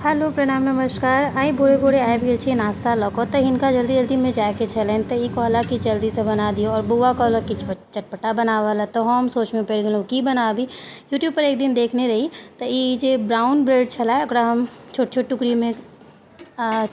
Hello प्रणाम नमस्कार। आइ भोरे भोरे आबि गेल छी नाश्ता लऽ कऽ, तऽ हिनका जल्दी जल्दीमे जाइके छलनि तऽ ई कहलक कि जल्दीसँ बना दियौ आओर बौआ कहलक किछु चटपटा बनाबऽ लए। तऽ हम सोचमे पड़ि गेलहुँ की बनाबी। यूट्यूबपर एक दिन देखने रही तऽ ई जे ब्राउन ब्रेड छलै ओकरा हम छोट छोट टुकड़ीमे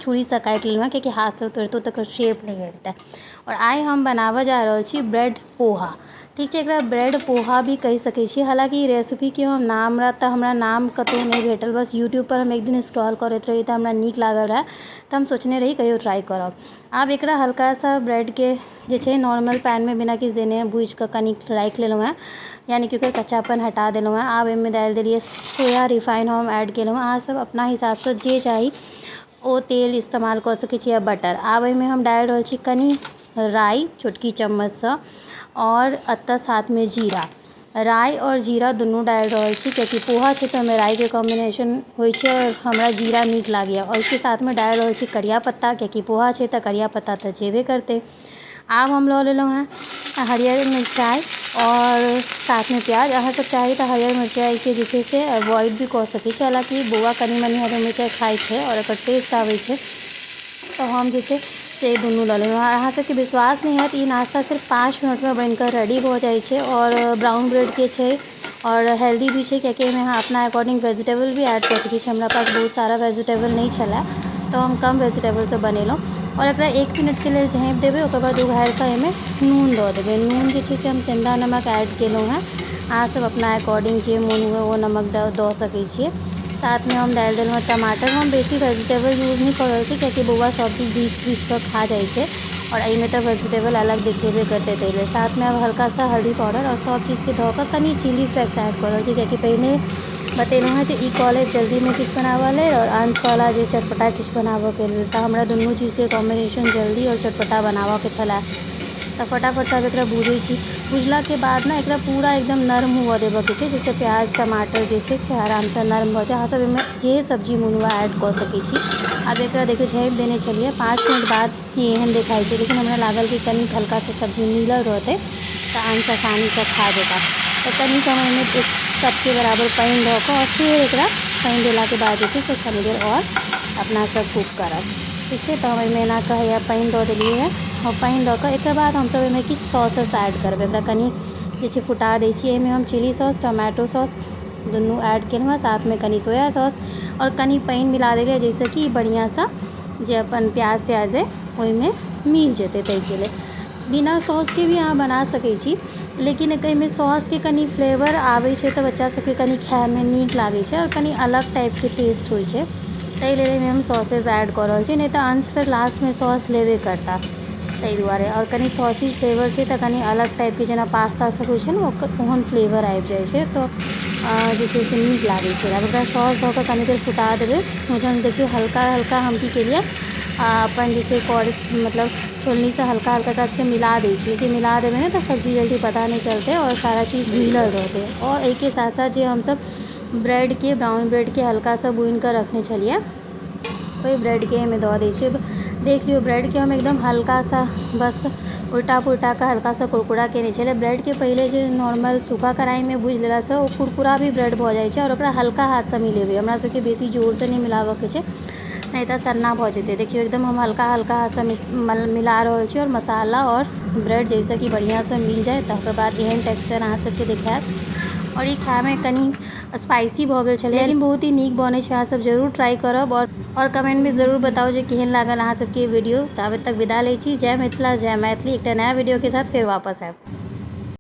छुरीसँ काटि लेलहुँ, कियाकि हाथसँ तोड़ितहुँ तऽ ओकर शेप नहि अबितै। आओर आइ हम बनाबऽ जा रहल छी ब्रेड पोहा। ठीक छै, एकरा ब्रेड पोहा भी कहि सकै छी। हालाँकि ई रेसिपीके हम नाम तऽ हमरा नाम कतहु नहि भेटल, बस यूट्यूबपर हम एक दिन स्क्रॉल करैत रही तऽ हमरा नीक लागल रहए तऽ हम सोचने रही कहियो ट्राइ करब। आब एकरा हल्का सा ब्रेडके जे छै नॉर्मल पैनमे बिना किछु देने भूजि कऽ कनि राखि लेलहुँ हेँ, यानि कि ओकर कच्चापन हटा देलहुँ हेँ। आब एहिमे डालि देलियै सोया रिफाइन हम ऐड केलहुँ हेँ। अहाँसभ अपना हिसाबसँ जे चाही ओ तेल इस्तेमाल कऽ सकै छी या बटर। आब एहिमे हम डालि रहल छी कनि राइ छोटकी चम्मचसँ आओर एतऽ साथमे जीरा। राइ आओर जीरा दुनू डालि रहल छी, कियाकि पोहा छै तऽ ओहिमे राइके कॉम्बिनेशन होइ छै आओर हमरा जीरा नीक लागैए। ओहिके साथमे डालि रहल छी करिया पत्ता, कियाकि पोहा छै तऽ करिया पत्ता तऽ जेबे करतै। आब हम लऽ लेलहुँ हेँ हरियर मिरचाइ आओर साथमे प्याज। अहाँसभ चाही तऽ हरियर मिरचाइके जे छै से अवॉइड भी कऽ सकै छी। हालाँकि बौआ कनि मनि हरियर मिरचाइ खाइ छै आओर एकर टेस्ट आबै छै, तऽ हम जे छै से दुनू लऽ लेलहुँ। अहाँ सबके विश्वास नहि हैत, ई नाश्ता सिर्फ 5 मिनटमे बनिकऽ रेडी भऽ जाइ छै आओर ब्राउन ब्रेडके छै आओर हेल्दी भी छै, कियाकि एहिमे अहाँ अपना अकॉर्डिंग वेजिटेबल भी ऐड कऽ सकै छी। हमरा पास बहुत सारा वेजिटेबल नहि छलै तऽ हम कम वेजिटेबलसँ बनेलहुँ। आओर एकरा 1 मिनटके लेल झाँपि देबै, ओकर बाद उघारिकऽ एहिमे नून दऽ देबै। नून जे छै से हम सेन्धा नमक ऐड केलहुँ हेँ। अहाँसब अपना अकॉर्डिंग जे मोन हुए ओ नमक दऽ सकै छियै। साथमे हम डालि देलहुँ हँ टमाटर। हम बेसी वेजिटेबल यूज नहि कऽ रहल छी, कियाकि बौआ सब चीज बीछ बीछ कऽ खा जाइ छै आओर एहिमे तऽ वेजिटेबल अलग देखेबे करतै ताहि लेल। साथमे आब हल्का सा हल्दी पाउडर आओर सब चीजके धऽ कऽ कनि चिली फ्लेक्स ऐड कऽ रहल छी, कियाकि पहिने बतेलहुँ हँ जे ई कहलथि जल्दीमे किछु बनाबऽ लेल आओर अंश कहला जे चटपटा किछु बनाबऽके लेल, तऽ हमरा दुनू चीजके कॉम्बिनेशन जल्दी आओर चटपटा बनाबऽके छलै। तऽ फटाफट आब एकरा भूजै छी। भुजलाके बाद ने एकरा पूरा एकदम नरम हुअ देबऽके छै, जाहिसँ प्याज टमाटर जे छै से आरामसँ नरम भऽ जाय। अहाँसब एहिमे जे सब्जी मोन हुए ऐड कऽ सकै छी। आब एकरा देखियौ झाँपि देने छलियै, 5 मिनट बाद ई एहन देखाइ छै, लेकिन हमरा लागल कि कनि हल्का सा सब्जी मिलल रहतै तऽ अंश आसानीसँ खा जेता। तऽ कनि समयमे 1 कपके बराबर पानि दऽ कऽ आओर फेर एकरा पानि देलाके बाद जे छै से कनि देर आओर अपनासँ कुक करब। ठीक छै, तऽ हम एहिमे एना कऽ हैया पानि दऽ देलियै हँ। आओर पानि दऽ कऽ एकर बाद हमसब एहिमे किछु सॉसेस ऐड करबै। एकरा कनि जे छै फुटा दै छियै। एहिमे हम चिली सॉस टमाटो सॉस दुनू ऐड केलहुँ हँ, साथमे कनि सोया सॉस आओर कनि पानि मिला देलियै, जाहिसँ कि बढ़िआँसँ जे अपन प्याज त्याज अइ ओहिमे मिल जेतै। ताहिके लेल बिना सॉसके भी अहाँ बना सकै छी, लेकिन एहिमे सॉसके कनि फ्लेवर आबै छै तऽ बच्चा सबके कनि खाइमे नीक लागै छै आओर कनि अलग टाइपके टेस्ट होइ छै। ताहि लेल एहिमे हम सॉसेज ऐड कऽ रहल छी, नहि तऽ अंश फेर लास्टमे सॉस लेबे करता, ताहि दुआरे। आओर कनि सॉसी फ्लेवर छै तऽ कनि अलग टाइपके जेना पास्ता सब होइ छै ने ओहन फ्लेवर आबि जाइ छै, तऽ जे छै से नीक लागै छै। आब ओकरा सॉस दऽ कऽ कनि देर फुटा देबै। जहन देखियौ हल्का हल्का हम की केलियै, अपन जे छै कौर मतलब छोलनीसँ हल्का हल्का एकरा सबके मिला दै छियै, कि मिला देबै ने तऽ सब्जी जल्दी पता नहि चलतै आओर सारा चीज मिलल रहतै। आओर एहिके साथ साथ जे हमसब ब्रेडके ब्राउन ब्रेडके हल्का सा बुनिकऽ रखने छलियै ओहि ब्रेडके एहिमे दऽ दै छियै। देख लियौ ब्रेडके हम एकदम हल्का सा बस उल्टा पुल्टा कऽ हल्का सा कुरकुरा केने छलियै। ब्रेडके पहिले जे नॉर्मल सूखा कढ़ाइमे भुजि लेलासँ ओ कुरकुरा भी ब्रेड भऽ जाइ छै। आओर ओकरा हल्का हाथसँ मिलेबै, हमरा सबके बेसी जोरसँ नहि मिलाबऽके छै, नहि तऽ सन्ना भऽ जेतै। देखियौ एकदम हम हल्का हल्का हाथसँ मिला रहल छी आओर मसाला आओर ब्रेड जाहिसँ कि बढ़िआँसँ मिल जाय। तकर बाद एहन टेक्सचर अहाँ सबके देखायत। आओर ई खाइमे कनि स्पाइसी भऽ गेल छलै, लेकिन बहुत ही नीक बनै छै। अहाँ सब जरूर ट्राइ करब आओर कमेंटमे जरूर बताउ जे केहन लागल अहाँ सबके वीडियो। तऽ आब तक विदा लै छी। जय मिथिला, जय मैथिली। एकटा नया वीडियोके साथ फेर वापस आयब।